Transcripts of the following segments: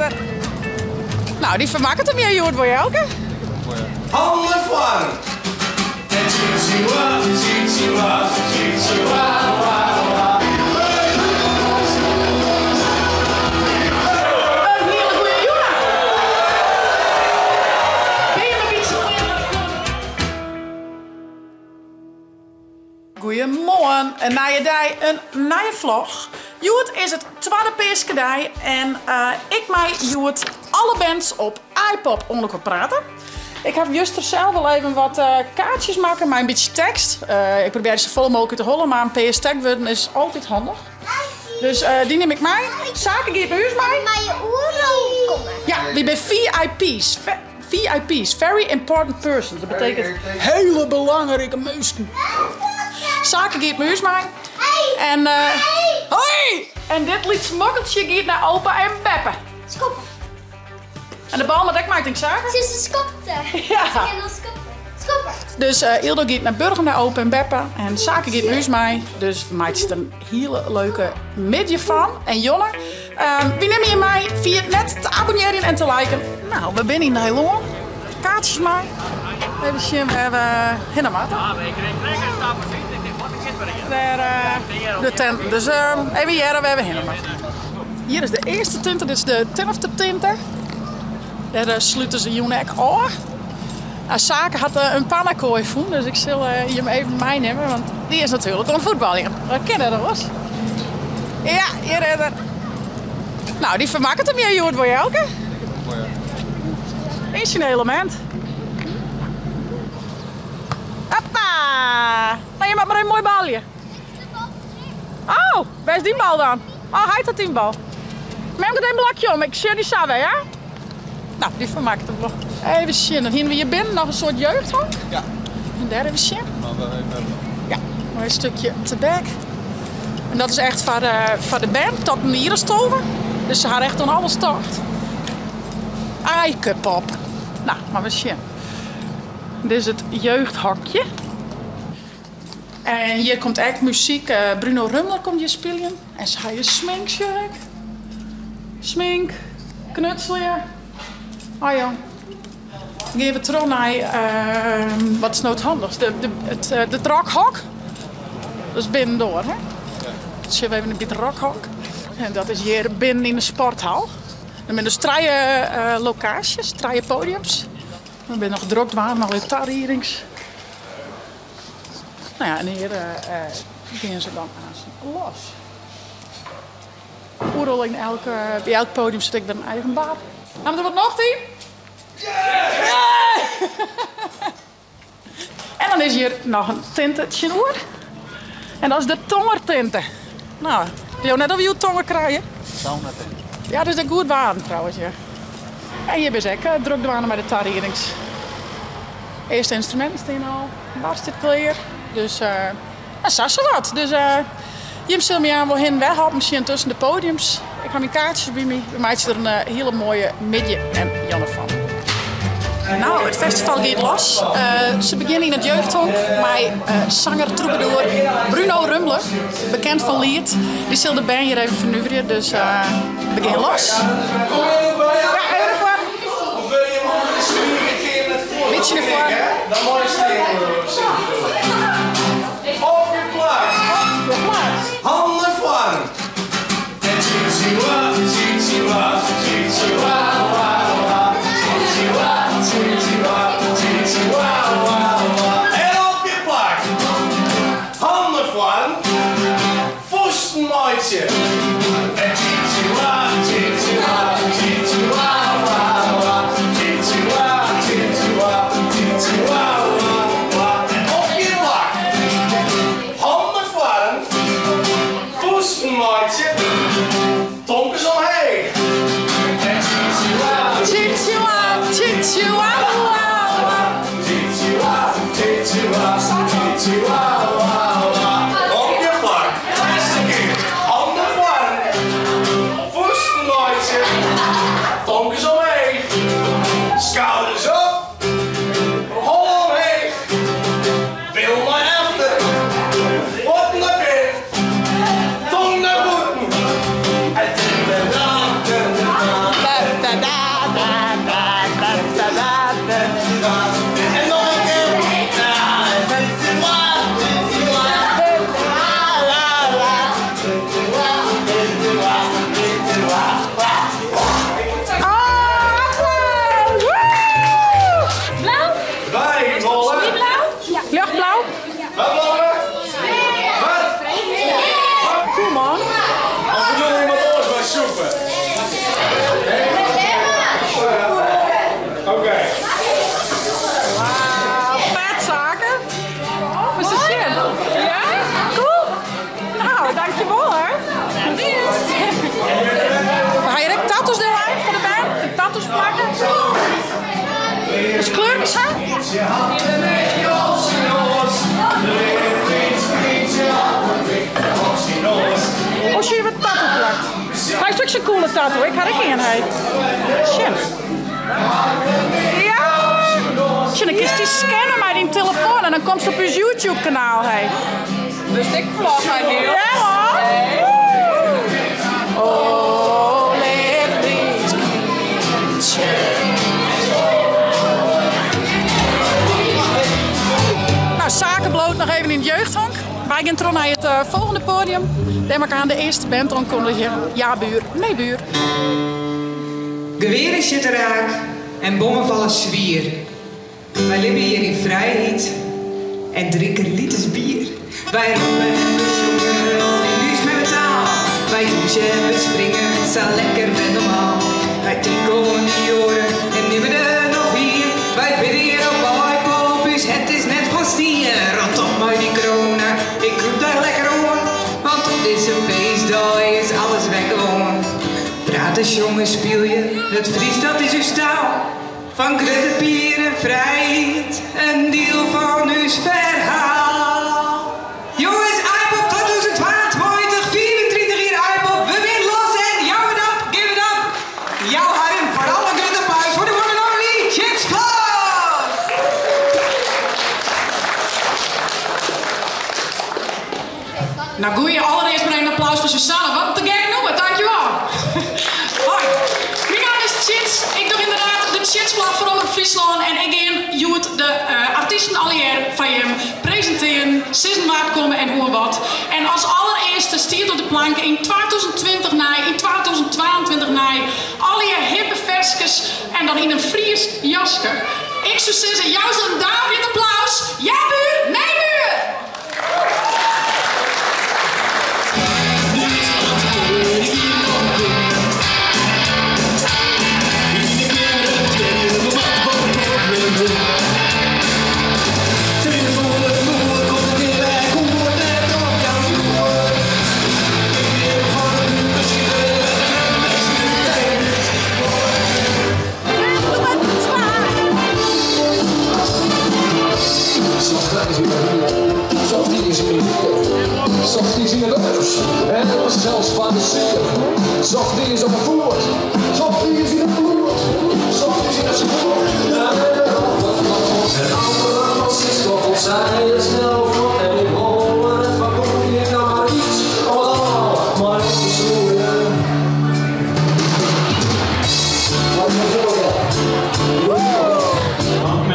er. Nou, dy fermakket him hjir hjoed wol, Jelke. Handen foar! In hiele goeie jûn. Bin jim in bytsje klear foar de kommende Goeiemoarn, in nije dei, in nije vlog. Hjoed is it twadde peaskedei en ik mei hjoed alle bands op Aaipop oan elkoar prate. Ik haw juster sels al even wat kaartsjes makke mei in bytsje tekst. Ik probearje safolle mooglik út de holle, mar in pear stekwurden is altyd handich. Dus dy nim ik mei. Sake giet mei ús mei. Mei je oeral komme. Ja, wy binne VIP's. VIP's, very important persons. Dat betekent hele belangrijke minsken. Sake giet mei ús mei. En, hoi! En dit lyts mokkeltsje giet nei opa en beppe. Skoppen. En de bal moat ek mei, tink Sake? Se is skopte. Ja. Se kin al skoppen. Skoppen. Dus Ildo giet nei Burgum nei opa en beppe. En Sake giet mei ús mei. Dus we meitsje der in hiele leuke middei fan. En Jonne, wy nimme je mei. Ferjit net te abonnearjen en te liken. Nou, we binne yn Nijlân. Kaartsjes mei. Even sjen wêr we hinne moatte. Wêr de tenten. Dus even hearre wêr we hinne moatte. Hjir is de earste tinte, dit is de Tinafter tinte. Dêr slute se jûn ek ôf. Sake hat in pannakoai fûn, dus ik sil jim even meinimme, want dy is natuerlik oan it fuotbaljen. Dat kin net oars. Ja, hjir is er. Nou, dy fermakket him hjir hjoed wol, Jelke. Yn syn elemint. Hoppa! Nou, je moat mar even moai balje. Oh, wêr is dyn bal dan? Oh, hy hat dyn bal. Mem giet even blokje om, ik sjoch dy sa wer, ja? Nou, dy fermakket him wol. Even sjen, dan hiene we hjir binnen noch in soart jeugdhonk. Ja. En dêr even sjen. Maar we even Ja, moai in stukje tebek. En dat is echt foar de bern tot in jier as 12. Dus se ha echt oan alles tocht. Aaikepop. Nou, mar we sjen. Dit is it jeugdhokje. En hjir komt ek muzyk. Bruno Rummler komt hjir spyljen. En se ha hjir smink, sjoch ik. Smink, knutselje. Oh jong. Dan gean we troch nei, wat is no it handichst? De rockhok. Dat is binnendoar, hè? Sjogge we even by it rockhok. En dat is hjir binnen yn de sporthal. Der binne dus trije lokaasjes, trije podiums. We binne noch drok dwaande mei allegear tariedings. Nou ja, en hjir gean se dan aanst los. Oeral yn elk, by elk podium sit ek wer in eigen bar. Ha we der wat nocht yn? Yeah! En dan is hjir noch in tinte tsjinoer. En dat is de tongertinte. Nou, ik leau net dat we hjoed tonger krije. Sauna tinte. Ja, dat is ek goed waarm trouwens, ja. En hjir binne se ek drok dwaande mei de tariedings. Earste ynstruminten stean al, bar stiet klear. Dus uh, sa sawat. Dus jim sille my aanst wol hinne en wer hoppen sjen tusken de podiums. Ik ha myn kaartsjes by my. We meitsje der in hiele moaie middei en jûn fan. Nou, it festival giet los. Se begjinne yn it jeugdhonk mei sanger trûbadoer Bruno Rummler, bekend fan Liet. Dy sil de bern hjir even fernuverje, dus we gean los. Ja, even derfoar. Bytsje derfoar. Op je plak. Op je plak. Handen foar. En op je plak. Handen foar. Fûsten meitsje. En op je plak. Is sa? Oh, sjoch wat tattoo plakt. Hy is ek sa'n coole tattoo. Ik ha ek ien, hy. Sjen. Ja! Sjen, dan kinst dy scanne mei dyn telefoan en dan komst op ús YouTube kanaal, hy. Dus ik vlog hy Niels. Ja hoor! Oh, leef Frysk Nou, Sake bliuwt noch even yn it jeugdhonk. Wy gean troch nei it folgjende poadium. Dêr moat ik aan de earste band oankundigje. Ja buur, nee buur. Geweren sjitte raak en bommen falle swier. Wy libje hjir yn frijheid en drinke liters bier. Wy roppe en we sjonge yn ús memmetaal. Wy dûse en we springe sa lekker wer normaal. Wy tinke oan dy oaren en nimme der noch ien. Wy bidde hjir op Aaipop, ús hert is net fan stien. Rot op mei dy corona, ik krûp der lekker oan. Want op dizze feestdei is alles wer gewoan. Prate, sjonge, spylje, it Frysk dat is ús taal. Fan Grutte Pier en frijheid, in diel fan ús ferhaal. Jonges, Aaipop 2022, 35 jier Aaipop, we binne los en jou it op, give it up. Jou harren foaral in grut applaus foar de one and only Chits Vlog! Nou goeie, allereerst maar even een applaus voor Susanne. Wat een te gek nûmer, dankjewel. Hoi, myn namme is Chits. Ik doch ynderdaad de Chitsvlog foar Omrop Fryslân en ik gean hjoed de artysten allegear foar jim presintearjen, sizzen wa't komme en hoe en wat. En as allerearste stiet op de plank yn 2020 nij, yn 2022 nij, allegear hippe ferskes en dan yn in Frysk jaske. Ik soe sizze, jou se in daverjend applaus. Ja buur, nee buur!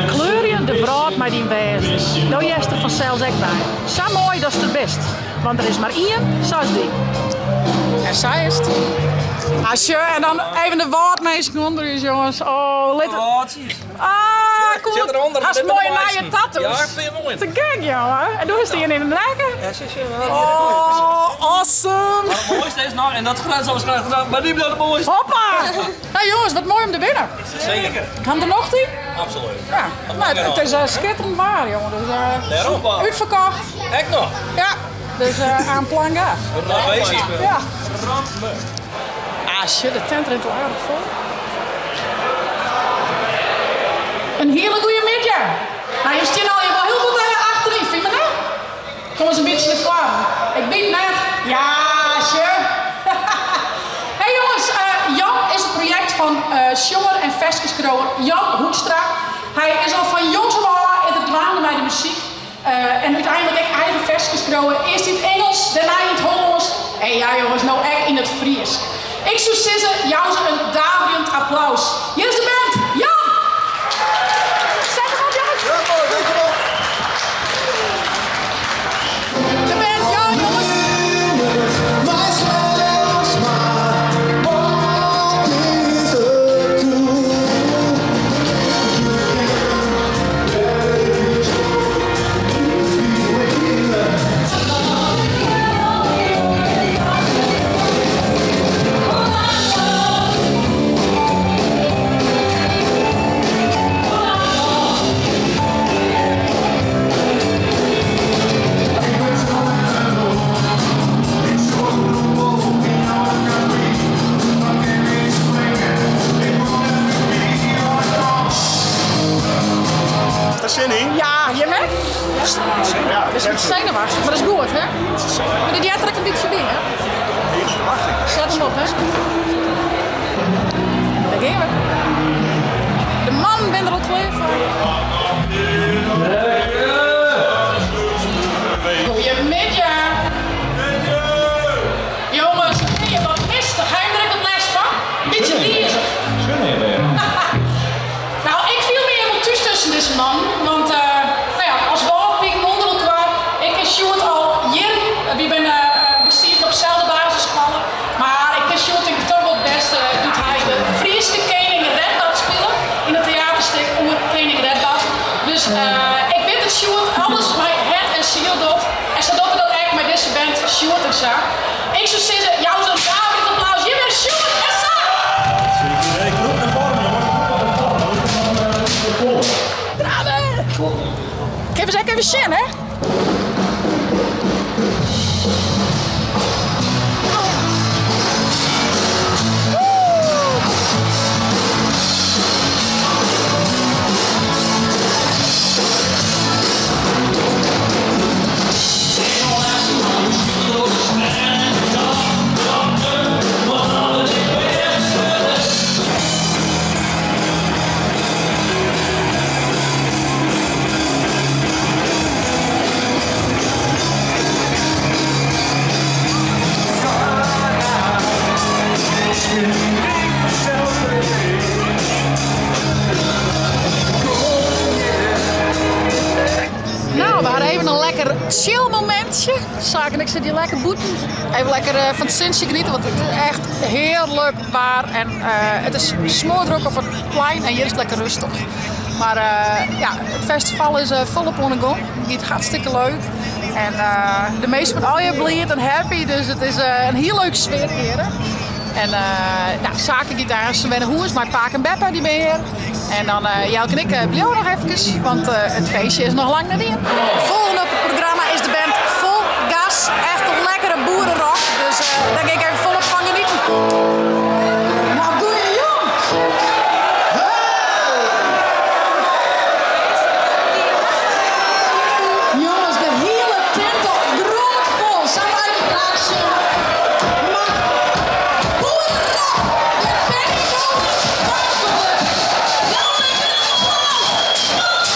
Kleurje de wrâld mei dyn wêzen. Do hearst der fansels ek by. Sa moai datst der bist, want der is mar ien sa as dy. En sa is it. Ah, sjoch, en dan even de wâldminsken ûnder ús, jonges. Oh, lit it. Ah, cool. Zit eronder. Hast Dit moaie de nije mooiste. tattoos. Ja, ik vind het mooi. Te gek, jongen. En doe is die in de nekke. Ja, zie je. Oh, awesome. Maar het mooiste is nog, en dat gaat zo waarschijnlijk gedaan, maar die blijft het mooiste. Hoppa! Hey jongens, wat mooi om te winnen. Zeker. Kan er nog die? Absoluut. Ja. Nou, het is skitterend waar, jongen. Dus, Daarom. uitverkocht. Ek noch. Ja. Dus aan plan gas. Wat een feestje. Ja. Ah shit, de tent rint al aardich fol. In hiele goede middei. Nou, je staan al wel heel goed achterin, vind je nou? Kom eens een beetje naar voren. Ik bied net. Ja, sure. Hey jongens, Jan is het project van sjonger en ferskeskriuwer Jan Hoekstra. Hy is al fan jongs af oan yn it dwaande mei de muzyk. En úteinlik ek eigen ferskes skriuwe. Earst yn it Ingelsk, dêrnei yn it Hollânsk en ja jonges, no ek yn it Frysk. Ik soe sizze, jou se in daverjend applaus. Hjir is de band, Jan! Set him op, jonges! De band Jan, jonges! Senuwachtich, mar dat is goed, hè? Mar dit heart der ek in bytsje by, hè? Set him op, hè? Dêr gean we. De mannen binne der al klear foar. Goeiemiddei! Jonges, it is hjir wat mistich. Ha jim der ek wat lêst fan? Bytsje dizich. Nou, ik fiel my hjir wol thús tusken dizze mannen, want no ja, as wâldpiken ûnder elkoar. Ik ken Sjoerd al jierren. Wy binne, wy sieten op deselde basisskoalle. Mar ik ken Sjoerd tink ik toch wol it bêste doe't hy de Fryske kening Redbad spile yn it teaterstik oer kening Redbad. Dus ik wit dat Sjoerd alles mei hert en siel docht en sa docht er dat ek mei dizze band Sjoerd en Sa. Ik soe sizze, jou se in daverjend applaus. Hjir binne Sjoerd en Sa! Kinne we se ek even sjen, hè? Nou, we hadden even in lekker chill momintsje. Saak en ik sitte hjir lekker bûten. Even lekker eh, fan it sintsje genieten, want it is echt hearlik waar en eh, it is smoardrok op it plein en hjir is it lekker rêstich. Mar eh, ja, it festival is folop oan 'e gong. It giet hartstikke leuk. En de minsken binne allegear bliid en happy, dus it is in hiel leuk sfearke hjir. En ja, Sake giet aanst wer nei hûs mei pake en beppe, dy binne hjir. En dan Jelke en ik bliuwe noch efkes, want it feestje is noch lang net dien. Folgjende op it programma is de band Vol Gas. Echt in lekkere boerenrock, dus dêr gean ik even folop fan genieten. Nou, goeiejûn! Jonges, de hiele tinte grôtfol. Sa wou ik graach sjen. Mar boerenrock, de Benny Boom Jou even in applaus!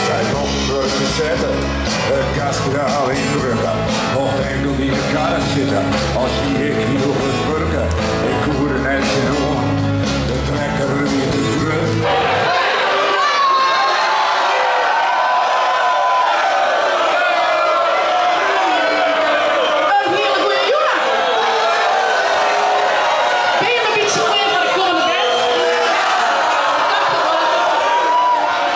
Sy komt te setten, it gaspedaal yndrukke, mocht inkeld yn de karre sitte, al hie ik hiel hurd wurke, ik koe der net tsjinoan, de trekker wie te grut. In hiele goeie jûn. Binne jim in bytsje klear foar de kommende band? Tocht ik wol.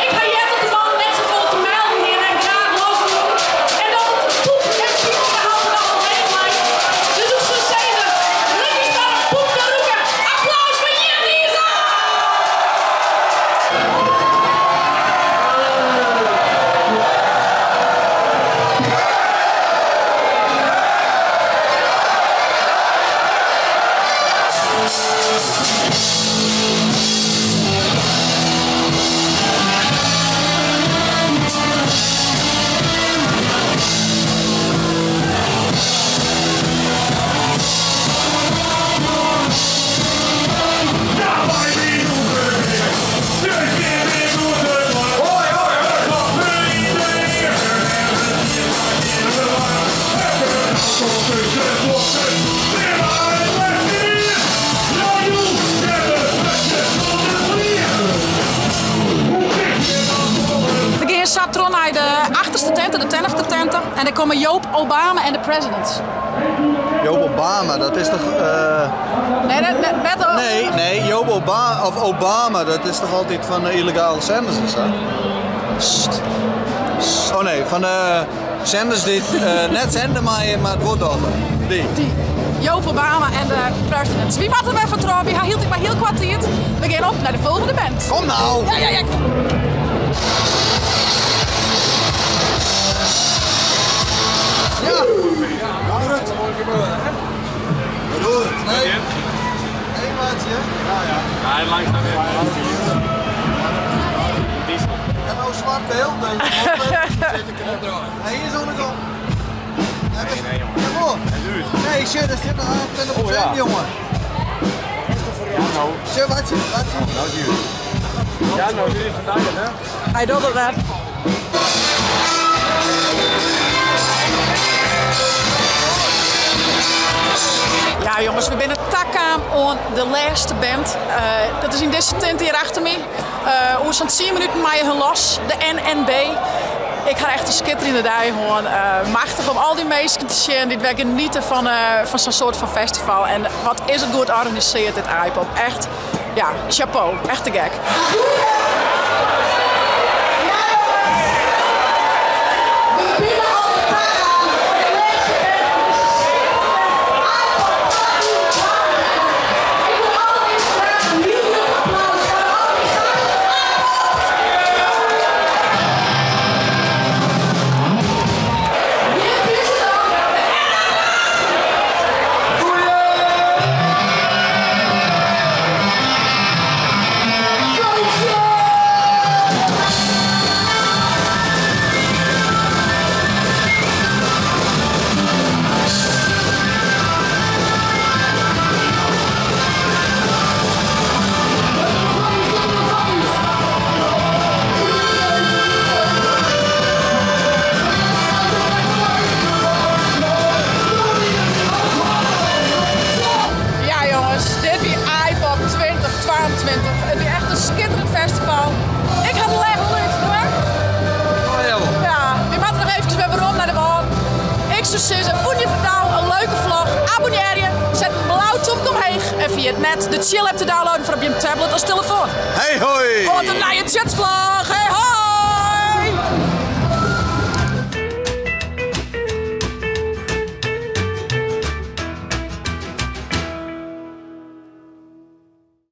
Ik ha heard dat de mannen net safolle te melden hiene en graach los woene. En dat it poep en piipgehalte noch wol heech leit. Dus ik soe sizze, lit ús mar in poep te rûken. Applaus foar Jierdiza! tinte, de Tenefter tinte. En dêr komme Joop Obama en de Presidents. Joop Obama, dat is toch... Nee, net, net, net Nee, nee, Joop Obama, of Obama, dat is toch altyd fan de yllegale senders en sa? Sst. Oh nee, fan de senders dy't net sende meie, mar it wol dogge. Dy. Dy. Joop Obama en de Presidents. Wy moatte wer foar troch, wy ha hieltyd mar hiel koart tiid. We gean op nei de folgjende band. Kom nou! Ja, ja, ja. Ja! Nee. Hey maatje. Ja, ja. Nee, langzaam weer. Ik heb nou zwart beeld, dus Hij is onder de kop. Nee, nee, jongen. Kom op. Nee, shit, er zit nog 28%, Oh, ja. jongen. Ja, nou. Shit, wat zie wat zie Nou zie je. Ja, nou zie je vandaag, hè? Hij doet het net. Ja jongens, we binne takaam oan de lêste band. Dat is yn dizze tinte hjir achter my. Oer sa'n tsien minuten meie hun los, de NNB. Ik ha echt in skitterjende dei hân. Machtich om al dy minsken te sjen dy't wer geniete fan sa'n soart fan festival. En wat is it goed organiseard dit Aaipop. Echt, ja, chapeau. Echt te gek. Ja jongens, dit wie Aaipop 2022. It wie echt in skitterend festival. Ik ha de lêste út, hoor. Oh, ja. Ja, we moatte noch eefkes wer werom nei de wâl. Ik soe sizze, fûn je it nou in leuke vlog? Abonnearje, set in blau tomke omheech en ferjit net de Chill app te downloaden foar op jim tablet as telefoan. Hey hoi! Oant de nije Tsjutsvlog!